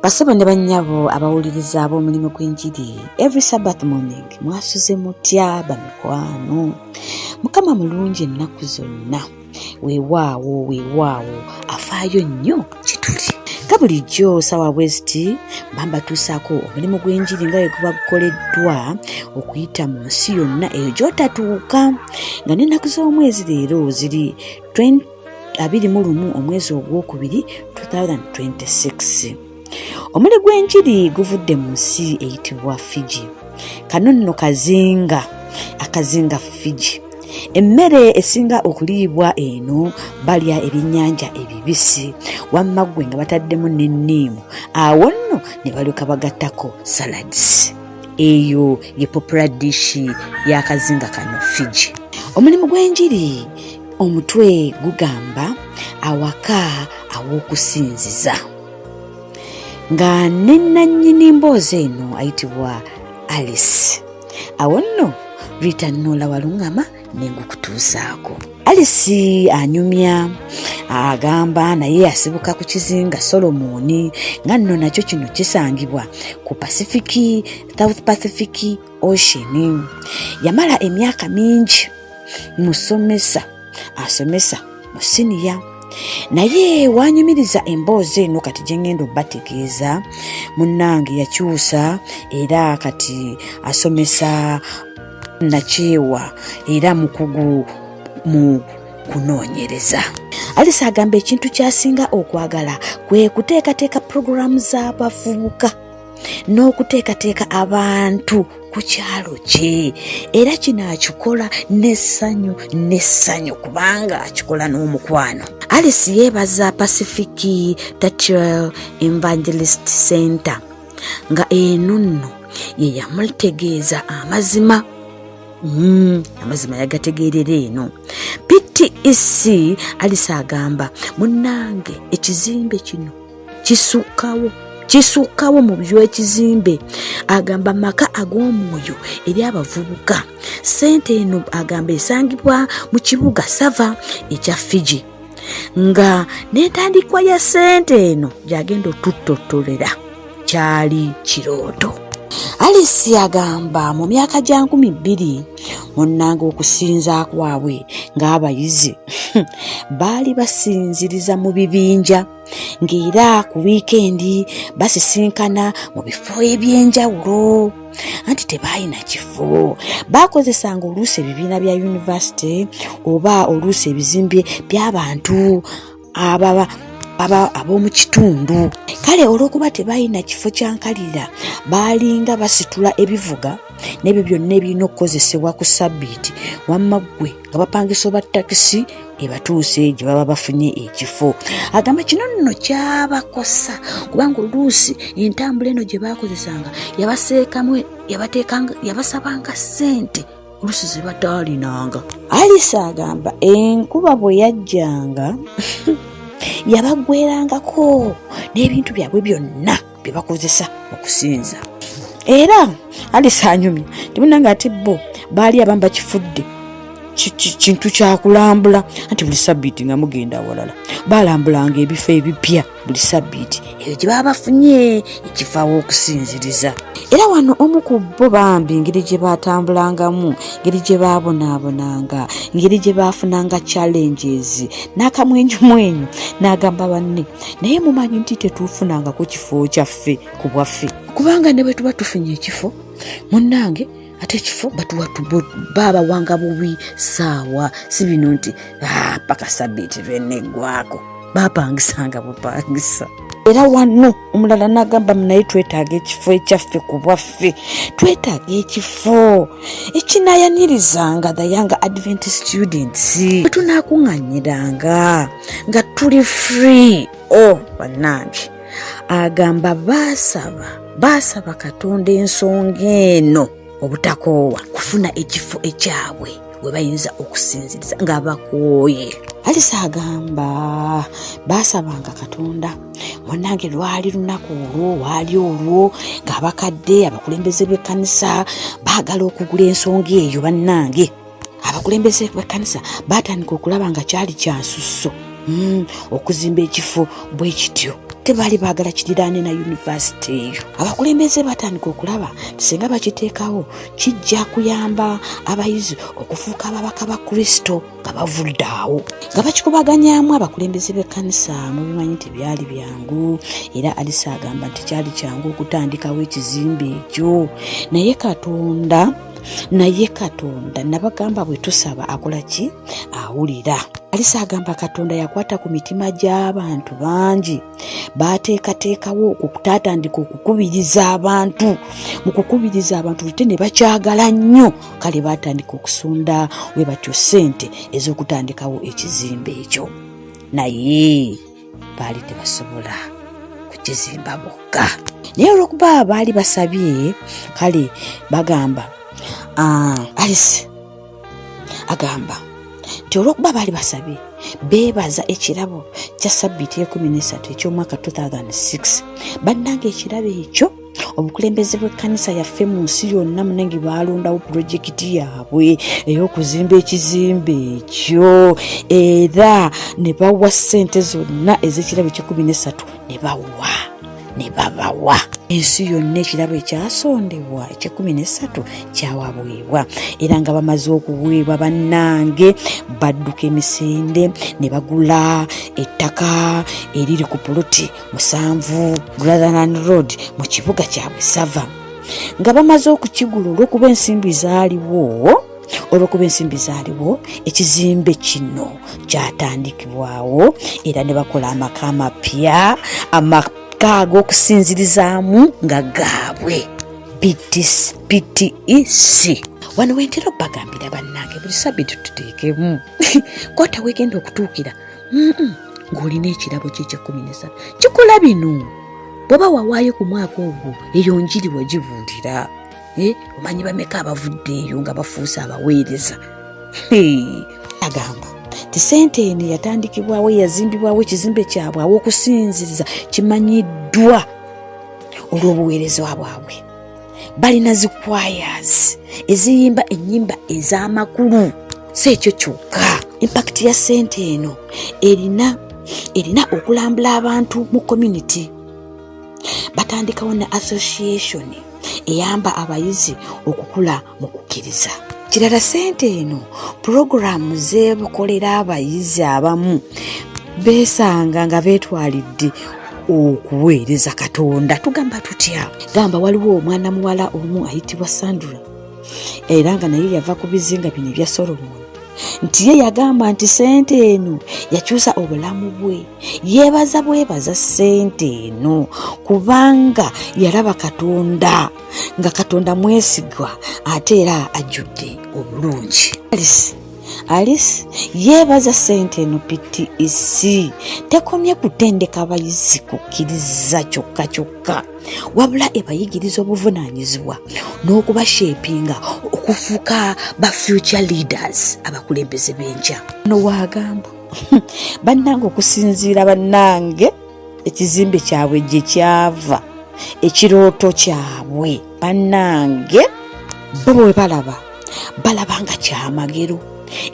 Basebo ne bannyabo abawuliriza ab'omulimu gw'enjiri every Sabbath morning, mwasuze mutya bamikwano? Mukama mulungi ennaku zonna. Weewaawo, weewaawo, afaayo nnyo gye tuli. Nga bulijjo sawa bweziti mba mbatuusaako omulimu gw'enjiri nga bwe guba gukoleddwa okuyita mu nsi yonna eyo gy'otatuuka, nga n'ennaku z'omwezi leero ziri 21 omwezi ogwokubiri 2026. Omuli gw'enjiri guvudde mu nsi eyitibwa Fiji. Kano nno kazinga, akazinga Fiji. Emmere esinga okuliibwa eno balya ebyennyanja ebibisi, wamma ggwe nga bataddemu n'enniimu, awo nno ne balyoka bagattako salads. Eyo ye popular dish y'akazinga kano Fiji. Omulimu gw'enjiri omutwe gugamba awaka aw'okusinziza, nga ne nnannyini mboozi eno ayitibwa Alice. Awo nno Rita Nola Waluŋŋama ne ngukutuusaako. Alice anyumya agamba naye asibuka ku kizinga Solomoni, nga nno nakyo kino kisangibwa ku Pacific, South Pacific Ocean. Yamala emyaka mingi musomesa, asomesa mu siniya, naye wanyumiriza emboozi eno kati gye ngenda obategeeza. Munnange yakyusa era kati asomesa nakyewa era mukugu mu kunoonyereza. Alice agamba ekintu kyasinga okwagala kwe kuteekateeka pulogulaamu z'abavubuka n'okuteekateeka abantu ku kyalo kye, era kino akikola n'essanyu n'essanyu kubanga akikola n'omukwano. Alice yeebaza Pacific Tertiary Evangelist Center, nga eno nno ye yamutegeeza amazima. Amazima yagategeerera eno PTEC. Alice agamba munnange ekizimbe kino kisukkawo, kisukkawo mu by'ekizimbe. Agamba maka ag'omwoyo eri abavubuka. Sente eno agamba esangibwa mu kibuga Sava ekya Fiji, nga n'entandikwa ya sente eno gyagenda otuttotolera kyali kirooto. Alice agamba mu myaka gya 2000, munnange, okusinza kwabwe ng'abayizi baali basinziriza mu bibinja, ng'era ku wiikendi basisinkana mu bifo eby'enjawulo, anti tebaalina kifo. Baakozesanga oluusi ebibiina bya yunivasite oba oluusi ebizimbe by'abantu ababa ab'omu kitundu. Kale olw'okuba tebalina kifo kyankalirira, baalinga basitula ebivuga n'ebyo byonna ebirina okukozesebwa ku sabbiiti, wamma ggwe nga bapangisa oba takisi ebatuuse gye baba bafunye ekifo. Agamba kino nno kyabakosa kubanga oluusi entambula eno gye baakozesanga yabaseekamu, yabasabanga ssente oluusi ze bataalinanga. Alice agamba enkuba bwe yajjanga yabaggwerangako n'ebintu byabwe byonna bye bakozesa okusinza. Era Alice anyumya tibunanga ate bo baali abamu bakifudde kintu kyakulambula, anti buli sabbiiti nga mugenda awalala. Balambulanga ebifo ebipya buli sabbiiti eyo gye baba bafunye ekifo aw'okusinziriza. Era wano omu ku bo bambi ngeri gye batambulangamu, ngeri gye baabonaabonanga, ngeri gye baafunanga challenges, n'akamwenyumwenyu n'agamba banne, naye mumanyi nti tetufunangako kifo kyaffe ku bwaffe, kubanga ne bwe tuba tufunye ekifo, munnange, ate ekifo baabawanga bubi saawa si bino nti paka sabbiiti lweneggwako, bapangisanga bupangisa. Era wano omulala n'agamba naye twetaaga ekifo ekyaffe ku bwaffe, twetaaga ekifo ekinayanirizanga the young Adventist students tunaakuŋŋanyiranga nga tuli free. O bannange, agamba baasaba Katonda ensonga eno obutakoowa kufuna ekifo ekyabwe we bayinza okusinziriza nga bakooye. Alice agamba baasabanga Katonda. Munnange, lwali lunaku olwo waali olwo ng'abakadde abakulembeze b'ekkanisa baagala okugula ensonga eyo. Bannange, abakulembeze b'ekkanisa baatandika okulaba nga kyali kyansusso okuzimba ekifo bwe kityo. Tebaali baagala kiriraane na yunivasite eyo. Abakulembeze batandika okulaba nti singa bakiteekawo kijja kuyamba abayizi okufuuka ababaka ba Kristo nga bavudde awo nga bakikubaganyaamu abakulembeze b'ekkanisa. Mubimanyi nti byali byangu, era Alisa agamba nti kyali kyangu okutandikawo ekizimbe ekyo, naye Katonda nabagamba bwe tusaba akola ki? Awulira. Alisa agamba Katonda yakwata ku mitima gy'abantu bangi, baateekateekawo okutaatandika okukubiriza abantu. Mu kukubiriza abantu lute ne bakyagala nnyo, kale baatandika okusonda we batyo ssente ez'okutandikawo ekizimbe ekyo, naye baali tebasobola kukizimba bokka. Naye olw'okuba baali basabye, kale bagamba, Alice agamba nti olw'okuba baali basabye, beebaza ekirabo kya sabbiiti 13 eky'omwaka 2006. Bannange, ekirabo ekyo obukulembeze bw'ekkanisa yaffe mu nsi yonna munengi baalondawo pulojekiti yaabwe ey'okuzimba ekizimbe ekyo, era ne bawa ssente zonna ez'ekirabo eky'ekumi n'essatu, ne bawa ne babawa ensi yonna. Ekirabo ekyasondebwa eky'ekkumi n'essatu kyawabwebwa, era nga bamaze okuweebwa, bannange, badduka emisinde ne bagula ettaka eriri ku puloti 7 Grotherland Road mu kibuga kyabwe Sava. Nga bamaze okukigula, olw'okuba ensimbi zaaliwo, ekizimbe kino kyatandikibwawo, era ne bakola amaka amapya, amaka ag'okusinzirizaamu nga gaabwe, PTEC. Wano wentera obbagambira, bannange, buli sabiti tuteekemu kwata wegenda okutuukira ng'olina ekirabo kye eky'ekkumi n'essatu kikola bino. Bw'oba wawaayo ku mwaka ogwo, eyo njiri wagibuulira. Omanyi bameka abavudde eyo nga bafuuse abaweereza? Agamba nti sente eno yatandikibwawo, yazimbibwawo ekizimbe kyabwe aw'okusinziriza kimanyiddwa olw'obuweereza bwabwe. Balina zi choirs eziyimba ennyimba ez'amakulu. Si ekyo kyokka, impact ya sente eno erina okulambula abantu mu community. Batandikawo ne association eyamba abayizi okukula mu kukkiriza. Kirala, sente eno puroguramu zebukolera abayizi abamu beesanga nga beetwalidde okuweereza Katonda. Tugamba tutya? Gamba waliwo omwana muwala omu ayitibwa Sandra, era nga naye yava ku bizinga bino ebya Solomon, nti ye yagamba nti sente eno yakyusa obulamu bwe. Yeebaza bwebaza sente eno kubanga yalaba Katonda nga Katonda mwesigwa ate era ajjudde obulungi. Alice yeebaza sente eno. PTEC tekomye kutendeka abayizi kukkiriza kyokka kyokka, wabula ebayigiriza obuvunaanyizibwa n'okubashapinga okufuuka ba future leaders, abakulembeze b'enkya. No waagamba, bannange, okusinziira, bannange, ekizimbe kyabwe gye kyava, ekirooto kyabwe, bannange, bo bwe balaba nga kyamagero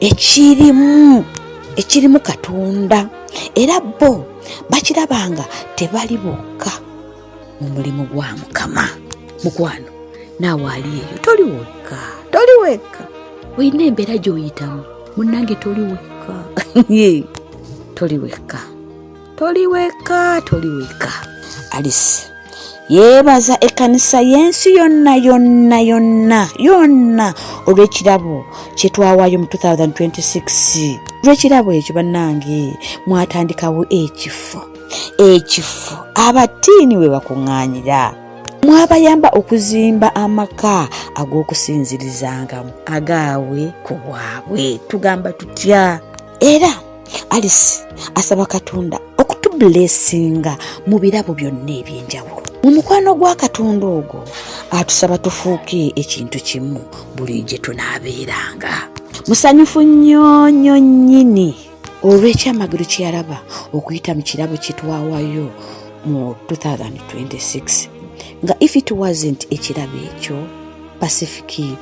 ekirimu Katonda, era bo bakirabanga tebali bokka mu mulimu gwa Mukama. Mukwano, naawe ali eyo, toli wekka, toli wekka. Olina embeera gy'oyitamu, munnange, toli wekka, toli wekka, toli wekka, toli wekka. Alice yeebaza ekkanisa y'ensi yonna yonna yonna yonna olw'ekirabo kye twawaayo mu 2026. Olw'ekirabo ekyo, bannange, mwatandikawo ekifo abatiini we bakuŋŋaanira. Mwabayamba okuzimba amaka ag'okusinzirizangamu agaabwe ku bwabwe. Tugamba tutya? Era Alice asaba Katonda okutublessinga mu birabo byonna ebyenjawulo. Mu mukwano gwa Katonda ogwo atusaba tufuuke ekintu kimu buli gye tunaabeeranga. Musanyufu nnyo nnyo nnyini olw'ekyamagero kye yalaba okuyita mu kirabo kye twawayo mu 2026, nga if it wasn't ekirabo ekyo, Pacific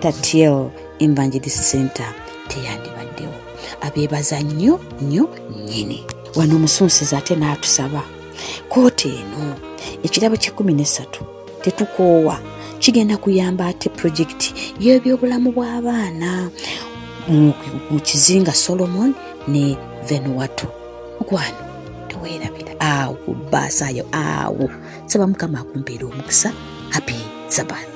Tatiel Evangelist Center teyandibaddewo. Abeebaza nnyo nnyo nnyini. Wano omusunsizi ate n'atusaba. Kooti eno ekirabo ky'ekkumi n'essatu tetukoowa kigenda kuyamba ate pulojekiti y'ebyobulamu bw'abaana mu kizinga Solomon ne Vanuatu. Mukwano teweerabira awo ku bbaasaayo awo. Saba Mukama akumpeera omukisa. Happy Sabbath.